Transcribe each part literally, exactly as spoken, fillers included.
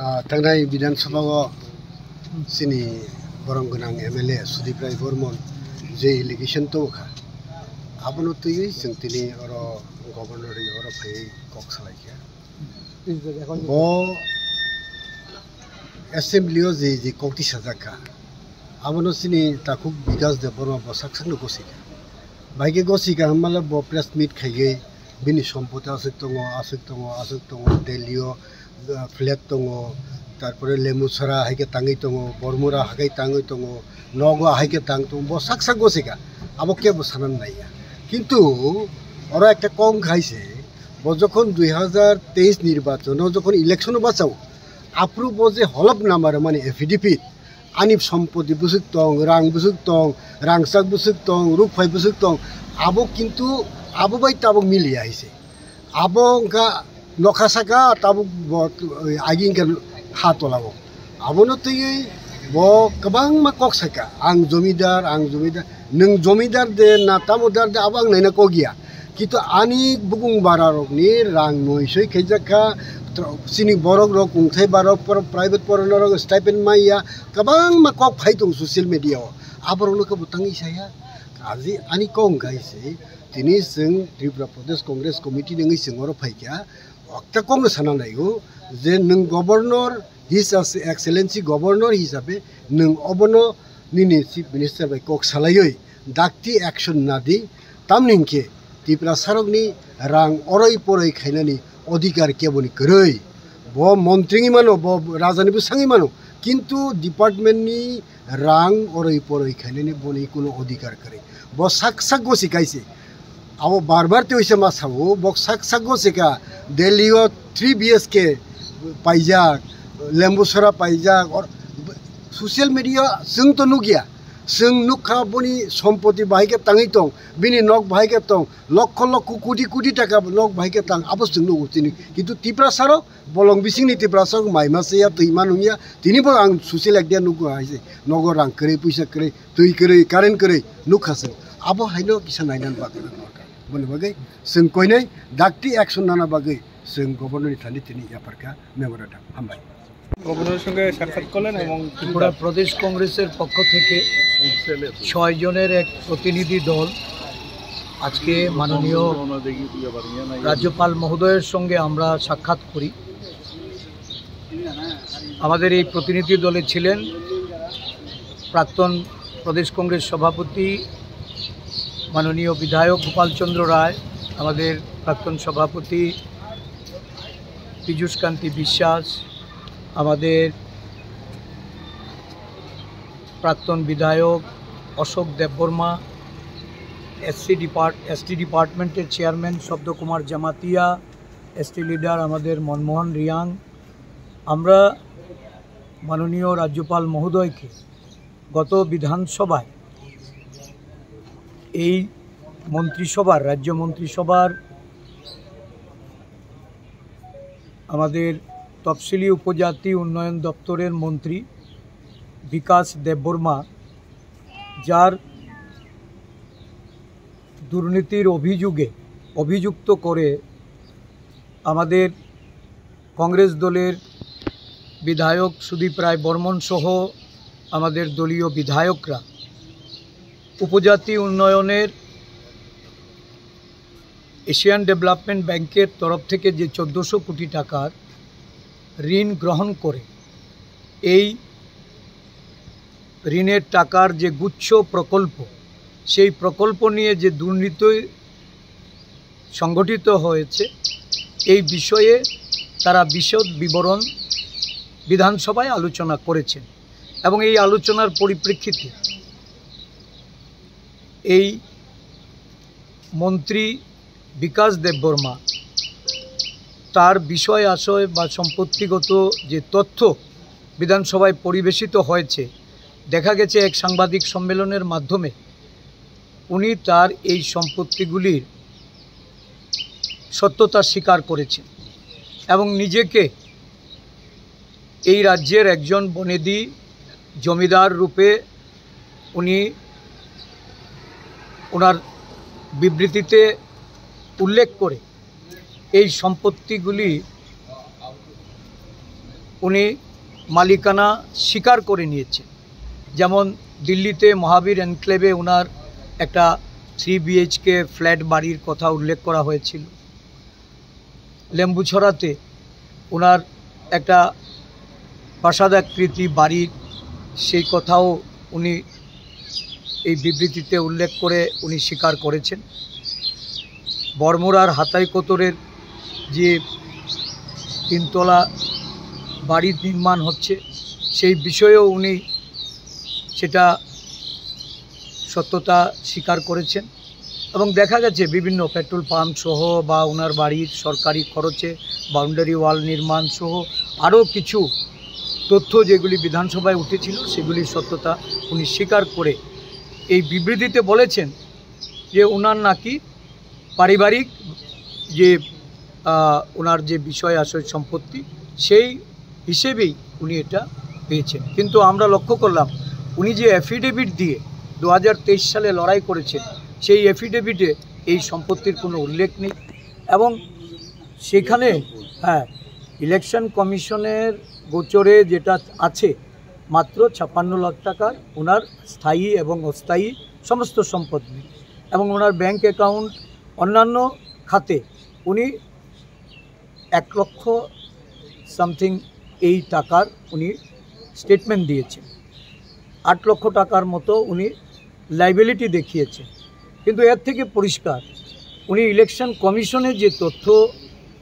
Ah, thangnai Bidhan Sabha o chini borong gwnang M L A Sudip Rai Bormon je allegation tongkha, abono twiwi chwng tini oro Governor ni oro phaiwi kok salaikha. Bo Assembly o je, je kok tisajakha, abono chini takhuk Bikas Debbarma bo sak sakno gosikha. Bahai khe gosikha hwnmale bo press meet khaiwi bini sompoti aswk tongo, aswk tongo, aswk tongo, Delhi o, ah, flat tongo, tarpore Lembusara hai khe tangwi tongo, Bormura hai khe tangwi tongo, nogo hai khe tang tongo, bo sak sak gosikha, abo kebo sanani naiya. Kintu oro ekta kok khai se, bo jokhon dui hazar teis nirbachon o jokhon election o bachao, aphuru bo je holop nama rwmani affidavit, ani sompoti bwswk tong, rang bwswk tong, rangchak bwswk tong, rukphai bwswk tong, abo kintu abo bai tabuk miliya hai se. Abo wngkha nokha saka tabuk bo, agi wngkha ha tola o. Abono twiwi bo kwbangma kok saka, "Ang jomidar, ang jomidar." Nwng jomidar de na tamodar de abo ang naina kok ya. Kintu ani bukung bara rokni rang noi soi khaijak kha, tro-, chini borok rok kungthai bara rok por-, private porona rok stipend maya, kwbangma kok phai tongo social media o. Aborokno khe bo tangwi saya. Kazi ani kok wngkha hai se, tini chwng Tripura Pradesh Congress Committee ni wngwi chwng oro phaikha. Okta kokno sana naigo je nwng Governor, His Excellency Governor hisabe nwng obono nini Chief Minister bai kok salaiwi dakti action nadi, tamni hinkhe Tiprasarokni rang oroi poroi khainani odhikar keboni kwrwi. Bo montri wngwi mano, bo rajani bwsang wngwi mano, kintu department ni rang oroi poroi khainani boni kuno odhikar kwrwi. Bo sak sak gosi kaise. Abo bar bar tei uisa ma sao, bo sak sak gosi ka, Delhi o three B H K paijak, Lembusara paijak, or, social media chwng to nukya. Chwng nukha boni sompoti bahai khe tangwi tong, bini nok bahai khe tong, lokho lokho koti koti taka nok bahai khe tang, abo chwng nugo tini. Kintu Tiprasarok, bolong bisingni Tiprasarok mai ma se ya, twi ma nung ya, tini bo ang social media nugo hai se, nogo rang kwrwi, puisa kwrwi, twi kwrwi, current kwrwi, nukha se. Abo haino kisa nainan bagwi, boni bagwi chwng koinai dakti action nana bagwi chwng Governor ni thani tini yapharkha memorandum. Hambai. গভর্নরের সঙ্গে সাক্ষাৎ করলেন এবং ত্রিপুরা প্রদেশ কংগ্রেসের পক্ষ থেকে ছয় জনের এক প্রতিনিধি দল আজকে মাননীয় রাজ্যপাল মহোদয়ের সঙ্গে আমরা সাক্ষাৎ করি। আমাদের এই প্রতিনিধি দলে ছিলেন প্রাক্তন প্রদেশ কংগ্রেস সভাপতি মাননীয় বিধায়ক গোপালচন্দ্র রায়, আমাদের প্রাক্তন সভাপতি পীযূষ কান্তি বিশ্বাস, আমাদের প্রাক্তন বিধায়ক অশোক দেববর্মা, এসসি ডিপার্ট-, এসটি ডিপার্টমেন্টের চেয়ারম্যান শব্দ কুমার জামাতিয়া, এসটি লিডার আমাদের মনমোহন রিয়াং, আমরা মাননীয় রাজ্যপাল মহোদয়কে গত বিধানসভায় এই মন্ত্রিসভার, রাজ্য মন্ত্রিসভার আমাদের তফসিলি উপজাতি উন্নয়ন দপ্তরের মন্ত্রী বিকাশ দেববর্মা, যার দুর্নীতির অভিযোগে অভিযুক্ত করে আমাদের কংগ্রেস দলের বিধায়ক সুদীপ রায় বর্মন সহ আমাদের দলীয় বিধায়করা উপজাতি উন্নয়নের এশিয়ান ডেভেলপমেন্ট ব্যাংকের তরফ থেকে যে চোদ্দোশো কোটি টাকার ঋণ গ্রহণ করে এই ঋণের টাকার যে গুচ্ছ প্রকল্প, সেই প্রকল্প নিয়ে যে দুর্নীতি সংগঠিত হয়েছে, এই বিষয়ে তারা বিশদ বিবরণ বিধানসভায় আলোচনা করেছেন এবং এই আলোচনার পরিপ্রেক্ষিতে এই মন্ত্রী বিকাশ দেববর্মা তার বিষয় আশয় বা সম্পত্তিগত যে তথ্য বিধানসভায় পরিবেশিত হয়েছে, দেখা গেছে এক সাংবাদিক সম্মেলনের মাধ্যমে উনি তার এই সম্পত্তিগুলির সত্যতা স্বীকার করেছেন এবং নিজেকে এই রাজ্যের একজন বনেদি জমিদার রূপে উনি ওনার বিবৃতিতে উল্লেখ করে এই সম্পত্তিগুলি উনি মালিকানা স্বীকার করে নিয়েছেন। যেমন দিল্লিতে মহাবীর এনক্লেভে ওনার একটা থ্রি বিএইচকে ফ্ল্যাট বাড়ির কথা উল্লেখ করা হয়েছিল। লেম্বুছড়াতে ওনার একটা প্রাসাদাকৃতি বাড়ির সেই কথাও উনি এই বিবৃতিতে উল্লেখ করে উনি স্বীকার করেছেন। বড়মুড়ার হাতাই কোতরের যে তিনতলা বাড়ি নির্মাণ হচ্ছে, সেই বিষয়েও উনি সেটা সত্যতা স্বীকার করেছেন। এবং দেখা গেছে বিভিন্ন পেট্রোল পাম্প সহ বা ওনার বাড়ির সরকারি খরচে বাউন্ডারি ওয়াল নির্মাণ সহ আরও কিছু তথ্য যেগুলি বিধানসভায় উঠেছিল, সেগুলির সত্যতা উনি স্বীকার করে এই বিবৃতিতে বলেছেন যে ওনার নাকি পারিবারিক যে, আহ, ওনার যে বিষয় আশয় সম্পত্তি, সেই হিসেবেই উনি এটা পেয়েছেন। কিন্তু আমরা লক্ষ্য করলাম, উনি যে অ্যাফিডেভিট দিয়ে দু হাজার তেইশ সালে লড়াই করেছেন, সেই অ্যাফিডেভিটে এই সম্পত্তির কোনো উল্লেখ নেই। এবং সেখানে, হ্যাঁ, ইলেকশন কমিশনের গোচরে যেটা আছে, মাত্র ছাপ্পান্ন লাখ টাকার ওনার স্থায়ী এবং অস্থায়ী সমস্ত সম্পদ নেই। এবং ওনার ব্যাংক অ্যাকাউন্ট, অন্যান্য খাতে উনি এক লক্ষ সামথিং এই টাকার উনি স্টেটমেন্ট দিয়েছেন। আট লক্ষ টাকার মতো উনি লাইবিলিটি দেখিয়েছেন। কিন্তু এর থেকে পরিষ্কার, উনি ইলেকশন কমিশনে যে তথ্য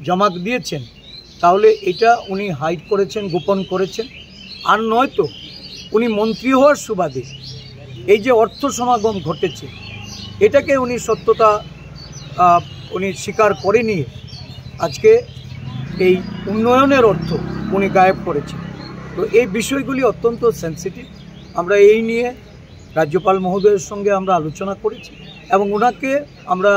জমা দিয়েছেন, তাহলে এটা উনি হাইড করেছেন, গোপন করেছেন। আর নয়তো উনি মন্ত্রী হওয়ার সুবাদে এই যে অর্থ সমাগম ঘটেছে, এটাকে উনি সত্যতা, আহ, উনি স্বীকার করে নিয়ে আজকে এই উন্নয়নের অর্থ উনি গায়েব করেছেন। তো এই বিষয়গুলি অত্যন্ত সেন্সিটিভ। আমরা এই নিয়ে রাজ্যপাল মহোদয়ের সঙ্গে আমরা আলোচনা করেছি এবং ওনাকে আমরা,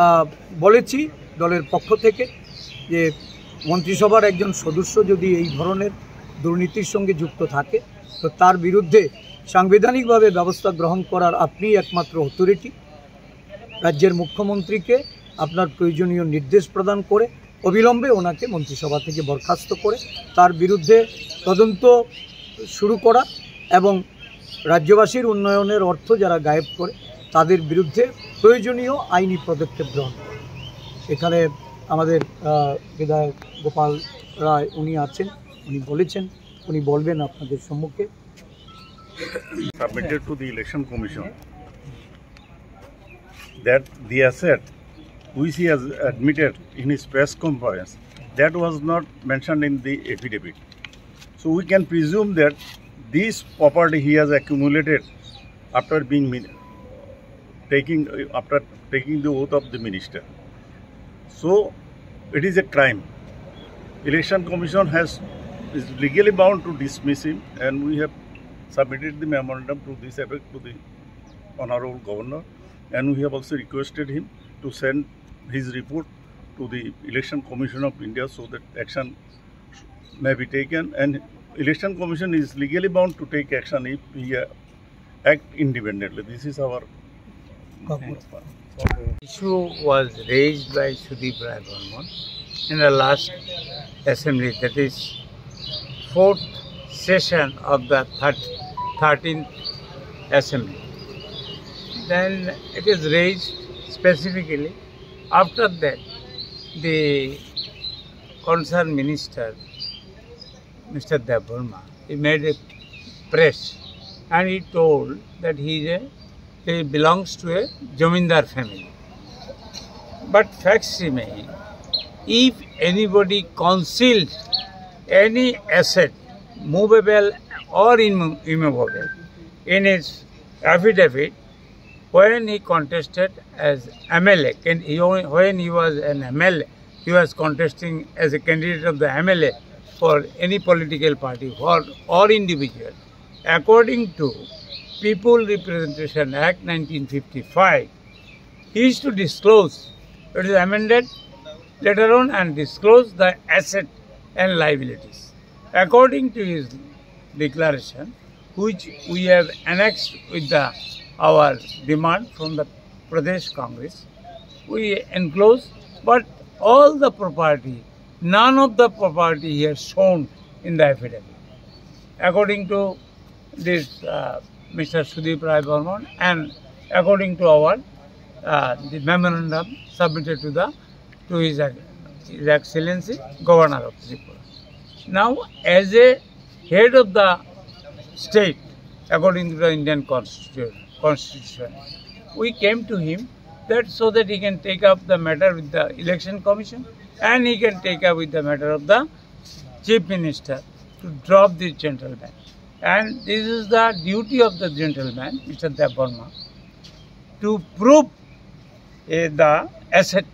আহ, বলেছি দলের পক্ষ থেকে যে মন্ত্রিসভার একজন সদস্য যদি এই ধরনের দুর্নীতির সঙ্গে যুক্ত থাকে, তো তার বিরুদ্ধে সাংবিধানিকভাবে ব্যবস্থা গ্রহণ করার আপনিই একমাত্র অথরিটি। রাজ্যের মুখ্যমন্ত্রীকে আপনার প্রয়োজনীয় নির্দেশ প্রদান করে অবিলম্বে ওনাকে মন্ত্রিসভা থেকে বরখাস্ত করে তার বিরুদ্ধে তদন্ত শুরু করা এবং রাজ্যবাসীর উন্নয়নের অর্থ যারা গায়েব করে, তাদের বিরুদ্ধে প্রয়োজনীয় আইনি পদক্ষেপ গ্রহণ করা। এখানে আমাদের, আহ, বিধায়ক গোপাল রায় উনি আছেন, উনি বলেছেন, উনি বলবেন আপনাদের সম্মুখে। Submitted to the Election Commission that the asset which he has admitted in his press conference, that was not mentioned in the affidavit. So we can presume that this property he has accumulated after being min-, taking, after taking the oath of the minister. So it is a crime. Election Commission has, is legally bound to dismiss him, and we have submitted the memorandum to this effect to the Honorable Governor, and we have also requested him to send his report to the Election Commission of India so that action may be taken, and Election Commission is legally bound to take action if he, uh, act independently. This is our Issue was raised by Sudeep Rai Barman in the last assembly, that is fourth session of the third, thirteenth assembly. Then it is raised specifically. After that, the concerned minister, Mister Debbarma, he made a press and he told that he is a, he belongs to a Jamindar family. But facts remain, if anybody concealed any asset, movable or immo-, immovable, in his affidavit, when he contested as M L A, can, he, when he was an M L A, he was contesting as a candidate of the M L A for any political party or, or individual. According to People Representation Act nineteen fifty-five, he is to disclose, it is amended later on, and disclose the asset and liabilities. According to his declaration, which we have annexed with the, our demand from the Pradesh Congress, we enclose, but all the property, none of the property he has shown in the affidavit. According to this uh, Mister Sudip Rai Barman and according to our uh, the memorandum submitted to the to His, His Excellency Governor of Tripura. Now, as a head of the state, according to the Indian Constitution, Constitution, we came to him that so that he can take up the matter with the Election Commission and he can take up with the matter of the Chief Minister to drop this gentleman. And this is the duty of the gentleman, Mister Debbarma, to prove eh, the asset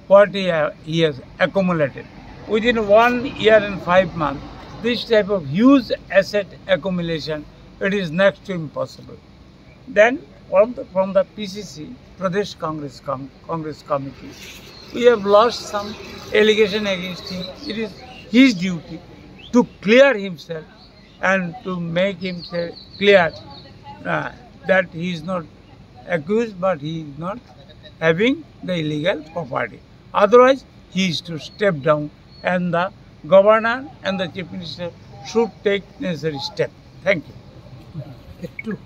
what he, ha- he has accumulated. Within one year and five months, this type of huge asset accumulation, it is next to impossible. Then from the, from the P C C, Pradesh Congress, Com- Congress Committee, we have lodged some allegation against him. It is his duty to clear himself and to make himself clear uh, that he is not accused, but he is not having the illegal property. Otherwise, he is to step down, and the governor and the chief minister should take necessary step. Thank you.